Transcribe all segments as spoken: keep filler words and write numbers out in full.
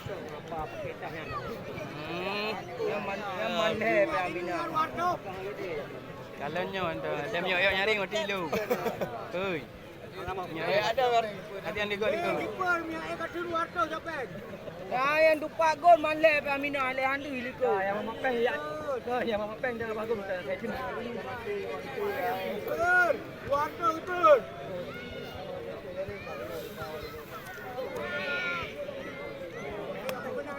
Hmm. Nyan man-, nyan mandé pih Aminah. Kalau nyoe tu, ada miok-yok nyaring mati lu. Hei. Miok-yok. Hati-hati kau, kau. Nah, yang dupat gol mandé pih Aminah, lé handui liko. Nah, yang mamapeng ya. Nah, yang mamapeng dah bagus dah. Betul. Warna betul.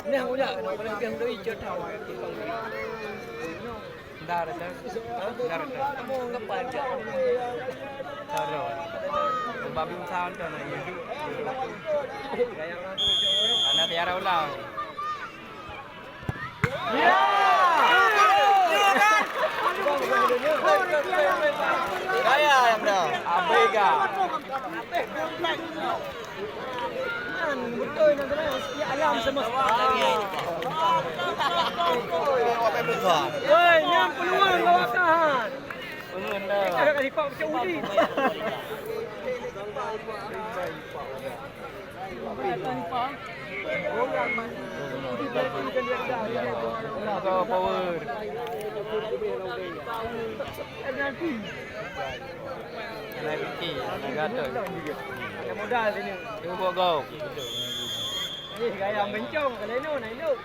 Nah, udah, nak paling piang doi cerita. Dar tu. Dar tu. Kamu ngapain dia? Taruh. Babi usaha tu nak ya. Anak tiara ulang. Gaya yang dah. Abega. Betul, rezeki alam semesta. Woi, nyan peluang kawasan. Kita akan lipat macam udi. Power. Penalti, penalti. Ada modal sini. Dua gol. Eh, gaya bencong, kalau nak hidup.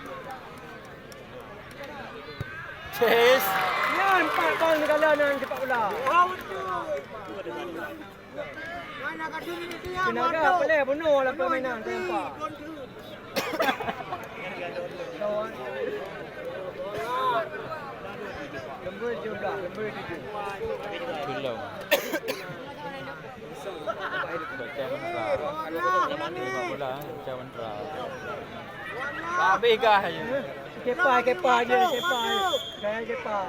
Yes. Nyan empat gol negara nan cepat bola. Tenaga pelé bunoe lah permainan teumpa. Lembur jumlah, lembur tujuh. Belum. Baca mantra. Baca mantra. Habis kah? Kepa, kepa je, kepa. Gaya kepa.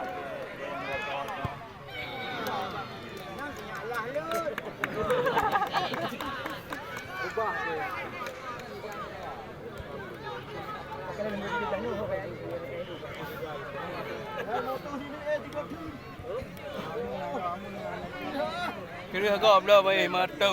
Kira gob lah bayi mata.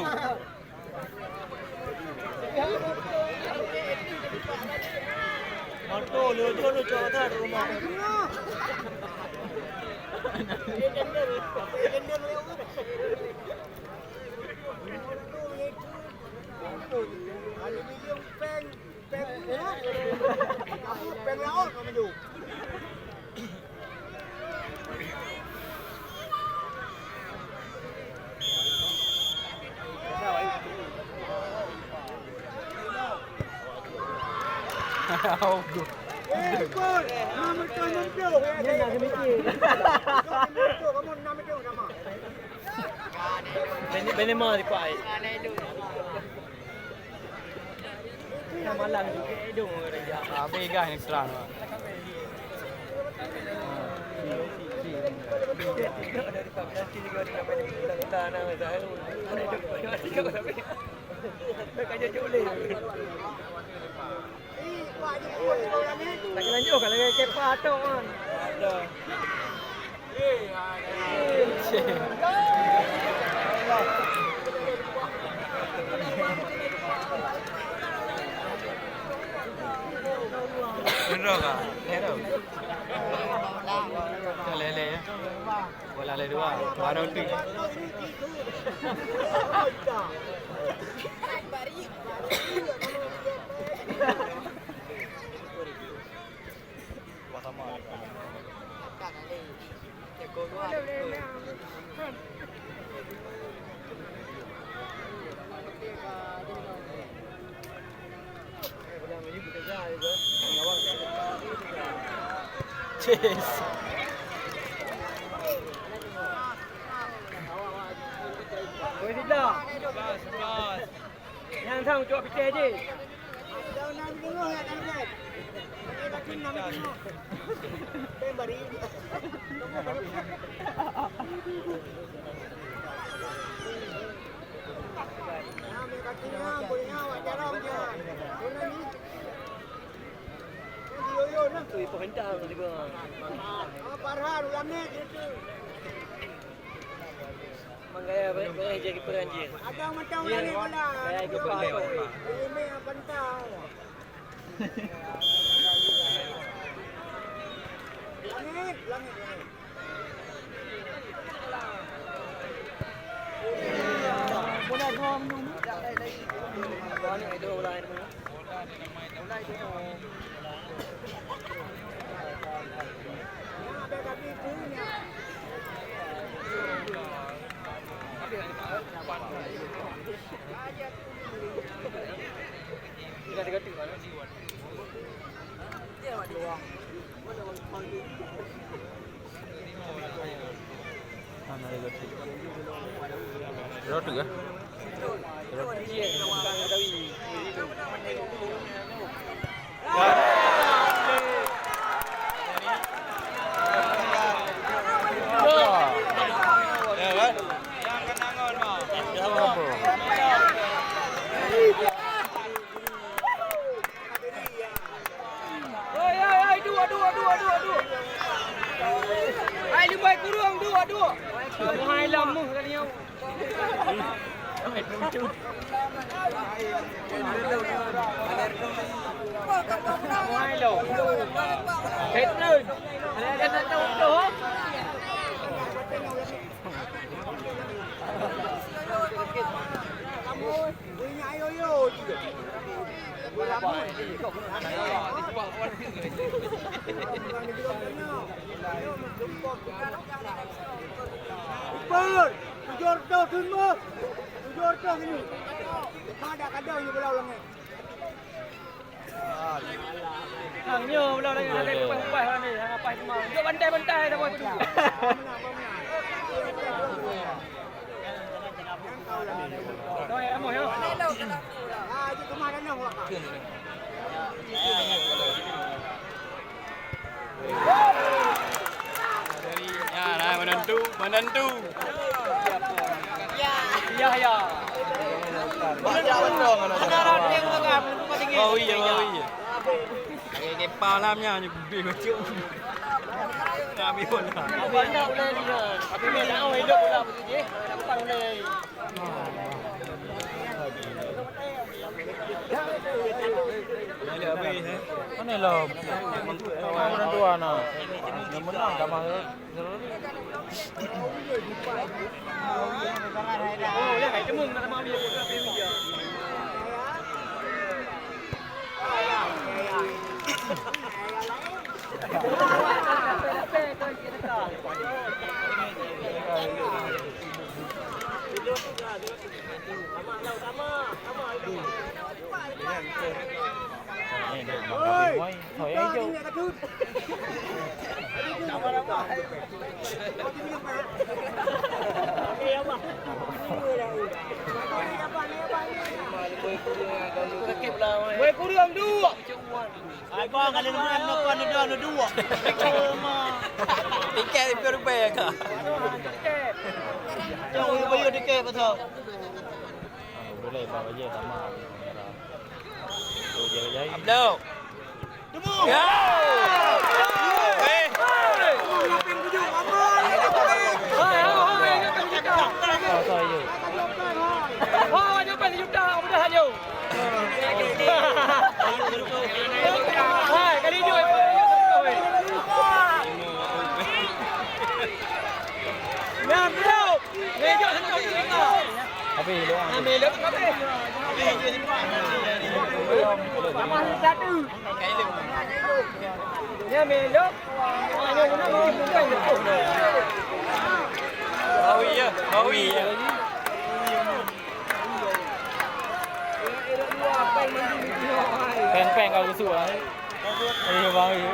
Bene, bene mah dipakai. Habis gah ni terang. Tak kena nyoh kalau kepa tok kan. Bener kah? Bener. Lele ya. Bola lele dua. Baru tu. Cheers. Nyang sang cok pike je. Farhan ulang ni. Manggaya boleh jadi peranjir. Ada macam orang ni bola. Saya ikut bola. Ini apa entah. Oi, oi, oi, duek, duek, duek, duek, duek. Hai, limbai kureueng, duek, duek. Hai, lam meuh kali nyoe. Hai, lo. Patreun. Ada yang nak tahu tu? Bujur tu semua. Bujur tu sini. Mana ada kadang ni belau langit. Hang nyoe ulang lagi, ada upah-upah orang ni, hang apai cuma. Jok bantai-bantai dah buat tu. Doi, amoh, yo. Ya, nah, menentu, menentu. Ya, ya. Bawi, ya, bawi. Lagi kepa lam nya, ni gede macam. Kami pun lah. Tapi ni dah hidup pula begitu je. Dapat boleh. Mana lah? Orang tua nak. Yang menang dah mah. Woi, kurang dua. Ai, bang, kalau ngon nokon dua, dua. Tiket ribèe-ribèe ka. Jauh, bayar tiket pasal. Ah, boleh, Bang Raja, sama. Tu je, Jai. Abdul. Ya. Eh. Oh, sorry, Jai. Oh, jumpa sejuta, mudah aja. Hai, kali ni, nah, bro. Meja satu juta. Habis, lu. Habis, lu. Habis. Tambah satu. Ya, Melo. Bawi ya, bawi ya. Peng-peng kau gusuk ah. Eh, bawi.